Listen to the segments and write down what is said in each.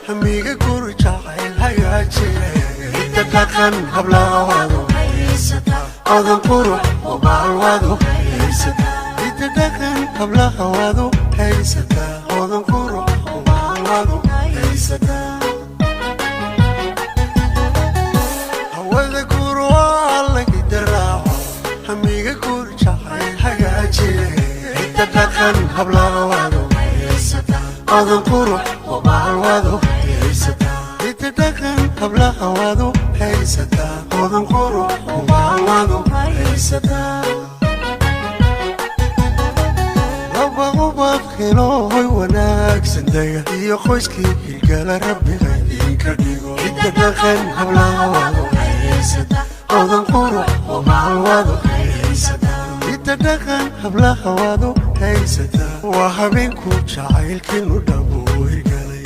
Hamiga guri jacayl hagaajiye, hidda dhaqan hablaha waadu odan qurux ubaalwadu haysataa. Hidda dhaqan hablaha waadu haysataa, odan qurux ubaalwadu haysataa. Hawada guur waa la hidaraaco, hamiga guur jacayl hagaajiye, hidda dhaqan hablaha waadu odan qurux ubaalwadu haysataa. Hidda dhaqan hablaha waadu haysataa, odan qurux ubaalwadu haysataa. Laba ubad helo, hoy wanaagsan dega, iyo qoyskii hirgala Rabbiga idinka dhigo. Hidda dhaqan hablaha waadu haysataa, odan qurux ubaalwadu haysataa. Hidda dhaqan hablaha waadu haysataa, waa habeenku jacaylkiinu dhabuu hirgalay.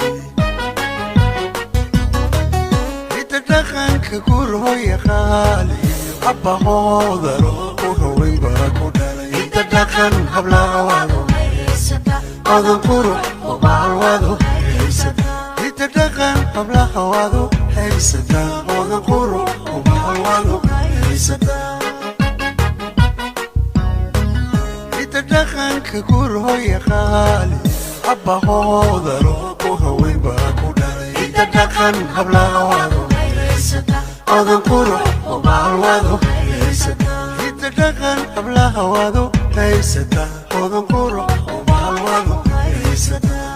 Hidda dhaqanka guur hooya qaali, abbahoodaro u haweyn baa ku dhalay. Hidda dhaqan hablaha waadu odan qurux ubaalwadu haysataa. Hidda dhaqan hablaha waadu haysataa, odan qurux ubaalwadu haysataa. Hidda dhaqanka guur hooya qaali, abbahoodaro u haweyn baa ku dhalay. Hidda dhaqan hablaha waadu odan qurux ubaalwadu haysataa. Hidda dhaqan hablaha waadu haysataa, odan qurux ubaalwadu haysataa.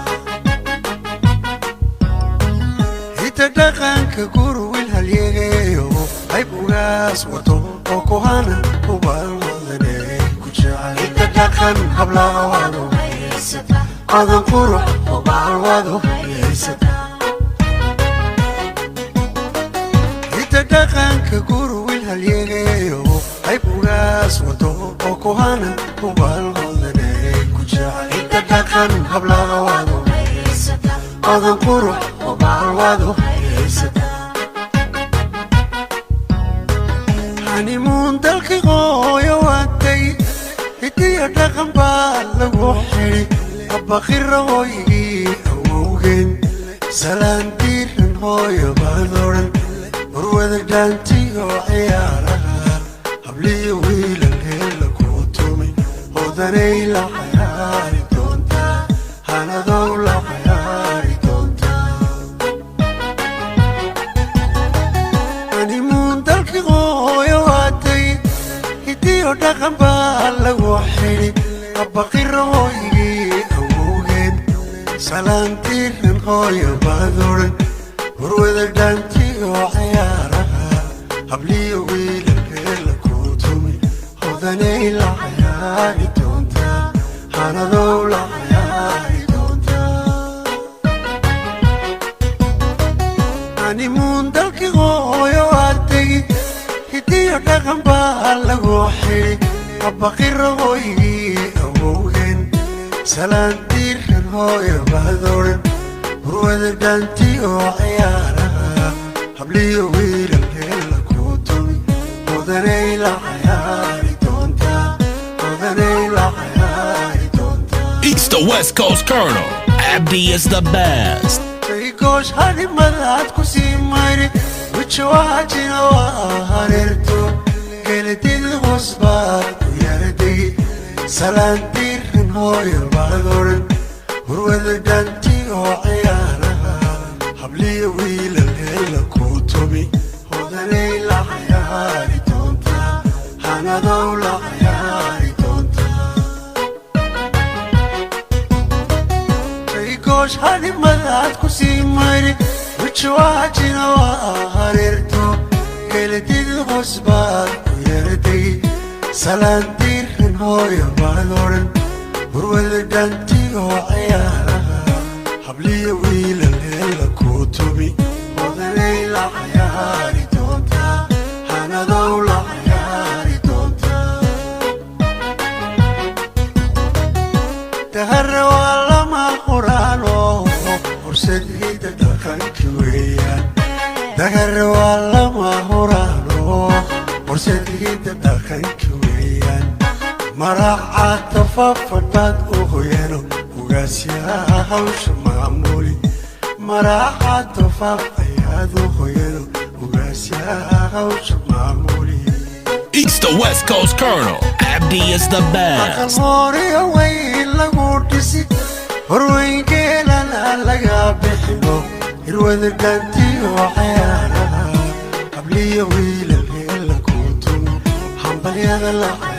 Hidda dhaqanka guur wiil halyeeyo, qayb ugaas wato oo kuhana ubaalwadane ku jecel. Hidda dhaqan hablaha waadu odan qurux ubaalwadu haysataa. Hidda dhaqanka guur wiil halyeeyo, qayb ugaas wato oo kuhana ubaalwadane ku jecel. Hidda dhaqan hablaha waadu odan qurux ubaalwadu haysataa. Hanimuun dalkii hooyo waatay, hidiyo dhaqan baa lagu xidhi, abbaqira hooygii awowgeen. Salaan diiran hooyo baad odhan, warwada dhaantiyo ciyaaraha, habliyo wiilal heella ku tumay, hodanay la cayaari doontaa, hanadow la cayaari doontaa. Hanimuun dalkii hooyo waatay, hidiyo dhaqan baa lagu xidhi, abbaqira hooygii awowgeen. Salaan diiran hooyo baad odhan, warwada dhaantiyo ciyaaraha, habliyo wiilal heella ku tumay, hodanay la cayaari doontaa, hanadow la cayaari doontaa. Hanimuun dalkii hooyo waatay, hidiyo dhaqan baa lagu xidhi, abbaqira hooygii awowgeen. Salaan diiran hooyo baad odhan, warwada dhaantiyo ciyaaraha, habliyo wiilal heella ku tumay, hodanay la cayaari doontaa, hodanay la cayaari doontaa. East to West Coast Colonel. Abdi is the best. Goosh hadhimadaad ku sii mayri, wijawaajina waa hareerto, geladid hoos baad ku yaradegi. Salaan diiran hooyo baad odhan, hurwada dhaantiyo ciyaaraha, habliyo wiilal heella ku tumi, hodanay la cayaari doontaa, hanadow la cayaari doontaa. Goosh hadhimadaad ku sii mayri, wijawaajina waa hareerto, geladid hoos baad ku yaradegi. Salaan diiran hooyo baad odhan, hurwada dhaantiyo ciyaaraha, habliyo wiilal heella ku tumi, hodanay la cayaari doontaa, hanadow la cayaari doontaa. Dahare waa lama quraano, fursad hidda dhaqanki weeyaan. Dahare waa lama huraano, fursad hidda dhaqanki weeyaan. Maraca tafafadhaad u hoyano, ugaasyaa hawsha maamuli. Maraaxa dofaaf ayaadu qoyano, ugaasyaa hawsha maamuliye. East to West Coast Colonel. Abdi is the best. Aqal weyn lagu dhisi, horweyngeelana laga bixino, hirwada dhaantiyo cayaaraha, habliyo wiilal heella ku tun, hambalyada la.